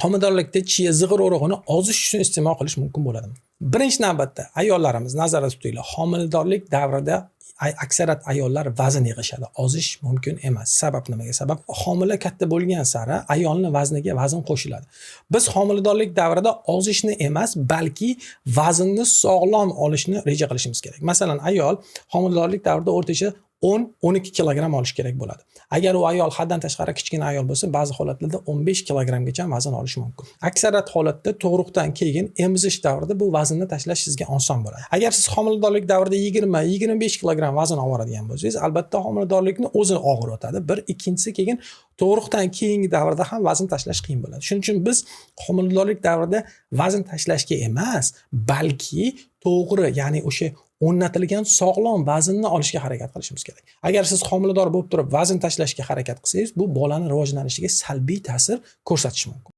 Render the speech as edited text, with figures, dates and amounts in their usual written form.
Homiladorlikda chiya zig'ir urug'ini ozish uchun iste'mol qilish mumkin bo'ladimi? Birinchi navbatda ayollarimiz, nazarda tutinglar, homiladorlik davrida aksariyat ayollar vazn yig'ishadi. Ozish mumkin emas. Sabab nimaga? Sabab, homila katta bo'lgan sari ayolni vazniga vazn qo'shiladi. Biz homiladorlik davrida ozishni emas, balki vaznni sog'lom olishni reja qilishimiz kerak. Masalan, ayol homiladorlik davrida o'rtacha 10-12 kilogramm olish kerak bo'ladi. Agar u ayol haddan tashqari kichkina ayol bo'lsa, ba'zi holatlarda 15 kilogrammgacha vazn olishi mumkin. Aksariyat holatda tug'ruqdan keyin emizish davrida bu vaznni tashlash sizga oson bo'ladi. Agar siz homiladorlik davrida 20-25 kilogramm vazn olib boradigan bo'lsangiz, albatta homiladorlikni o'zi og'ir o'tadi. Bir, ikkinchisi, keyin tug'ruqdan keyingi davrda ham vazn tashlash qiyin bo'ladi. Shuning uchun biz homiladorlik davrida vazn tashlashga emas, balki to'g'ri, ya'ni o'sha o'rnatilgan sog'lom vaznni olishga harakat qilishimiz kerak. Agar siz homilador bo'lib turib vazn tashlashga harakat qilsangiz, bu bolani rivojlanishiga salbiy ta'sir ko'rsatishi mumkin.